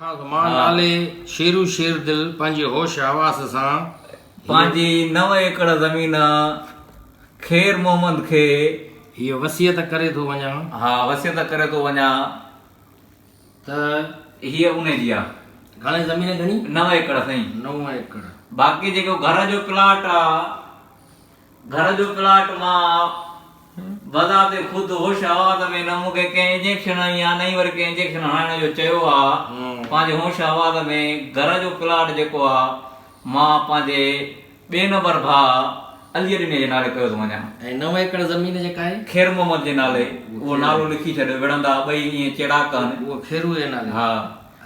لکان ٿو مان نالي شيرو شير دل پنهنجي هوش حواس سان هيء. پنهنجي نو ايڪڙ زمين خير محمد کي. هيء وصيت ڪري ٿو وڃان. ها وصيت ڪري ٿو وڃان. ته. هيء انهي جي آ. گهڻي زمين گهڻي؟ نو ايڪڙ سائين. نو ايڪڙ. باقي جيڪو گهر جو پلاٽ آ. گهر جو پلاٽ مان بذات خود هوش حواس ۾ نه مون کي ڪنهن انجيڪشن هنئي آ نه ئي وري ڪنهن انجيڪشن هڻائڻ جو چيو آ پنهنجي هوش حواس ۾ گهر جو پلاٽ جيڪو آ مان پنهنجي ٻئي نمبر ڀاء علي ڏني جي نالي ڪيو ٿو وڃان. ۽ نو ايڪڙ زمين جيڪا آهي. خير محمد جي نالي اهو نالو لکي ڇڏ وڙهندا ٻئي ائين چيڙاڪ آهن. اهو خيرو جي نالي. ها.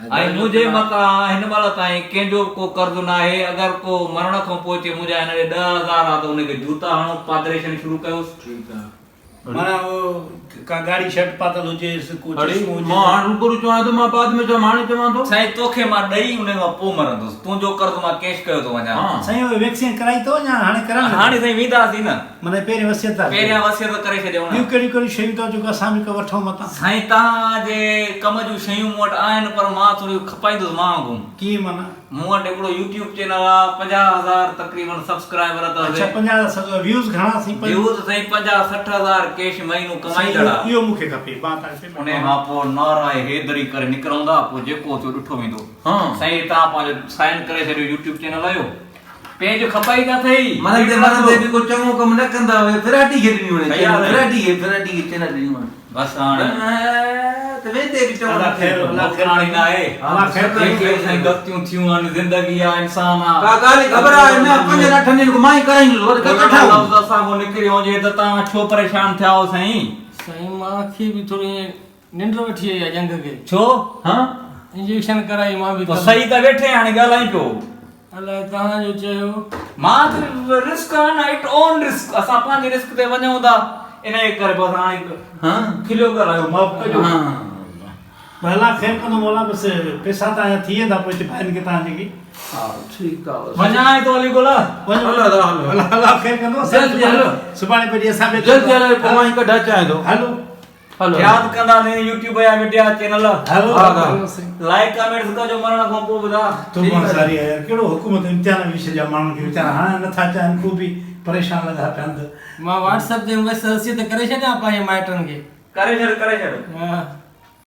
۽ منهنجي متان هن مهل تائين ڪنهن جو به ڪو قرض ناهي، اگر ڪو مرڻ کان پوء چئي منهنجا هن ڏي 10,000 آ ته ان کي جوتا هڻو، پادريشن شروع ڪيوس. ٺيڪ آ. معنيٰ اهو ڪا ڳاڙهي شرٽ پاتل هجيس، ڪو اڙي چشمو هجيس. مان هاڻ روبرو چوان ٿو، مان بعد ۾ چوان، هاڻي چوان ٿو. سائين توکي مان ڏئي ان کان پوء مرندس، تنهنجو قرض مان ڪيش ڪيو ٿو وڃان. ها. سائين اهي ويڪسين ڪرائي اٿو يا هاڻي ڪرائڻ لڳا؟ هاڻي سائين وينداسين نه. معنيٰ پهرين وصيت ٿا ڪيو. پهريان وصيت ڪري ڇڏيائون نه. ٻيون ڪهڙيون ڪهڙيون شيون اٿو جيڪو اسان به ڪو وٺون متان. سائين توهان جي ڪم جون شيون مون وٽ آهن پر مان ٿوريون کپائيندس مهانگون. ڪيئن معنيٰ؟ مون وٽ هڪڙو يوٽيوب چينل آ 50 هزار تقريبن سبسڪرائبر اٿس. اڇا 50 هزار سبسڪرائبر ويوز گهڻا سائين؟ ويوز سائين 50 60 هزار ڪيش مهينو ڪمائيندڙ آ. سائين اهو مون کي کپي مان توهان کي پيمينٽ. انهي کان پوء نعره حيدري ڪري نڪرندا پوء جيڪو ٿيو ڏٺو ويندو. سائين توهان پنهنجو سائن ڪري ڇڏيو يوٽيوب چينل آهيو. پيج کپائي ته اٿئي. مرندي مرندي به ڪو چڱو ڪم نه ڪندا هيا فراٽي کي ڏنيون هن چينل فراٽي کي فراٽي کي چينل ڏنيون هن بس هاڻي ته ويندي به چڱو نه ٿيو نوڪراڻي ناهي جيڪي سائين غلطيون ٿيون آهن زندگي آ انسان آ ڪا ڳالهه خبر آهي نه پنج اٺ ڏينهن کان مان ئي ڪرائيندس وري ڪٺا لفظ اسان کان نڪري وڃي ته توهان ڇو پريشان ٿيا آهيو سائين. سائين مان کي به ٿوري ننڊ وٺي آئي آ ڄنگهه کي. ڇو؟ ها؟ انجيڪشن ڪرائي مان به ڪلهه. صحيح ته ويٺي هاڻي ڳالهائين پيو. الائي توهان جو چيو. مان ته رسڪ آ نه ايٽ اون رسڪ اسان پنهنجي رسڪ تي وڃون ٿا انهيء ڪري بس هاڻي کليو ڳالهايو معاف ڪجو. الله خير ڪندو مولا بس پيسا تان جا ٿي ويندا پوء هتي ڀائن کي تان جيڪي. ها ٺيڪ آ بس. وڃان ٿو علي گل. وڃو هلو ادا هلو. الله خير ڪندو جلدي هلو. سڀاڻي پوء جي اسان به جلدي هلو پوء مان ئي ڪڍ اچان ٿو. هلو. ياد ڪندا سين يوٽيوب جا وڊيا چينل هلو لائيڪ ڪمينٽس ڪجو مرڻ کان پوء به دا تو مان ساري يار ڪهڙو حڪومت امتحان وجهي ڇڏيا ماڻهن کي ويچارا هاڻي نٿا چاهن ڪو به پريشان لڳا پيا آهن ته مان واٽس اپ تي وصيت ڪري ڇڏيان پنهنجي مائٽن کي. ڪري ڇڏ ڪري ڇڏ. ها.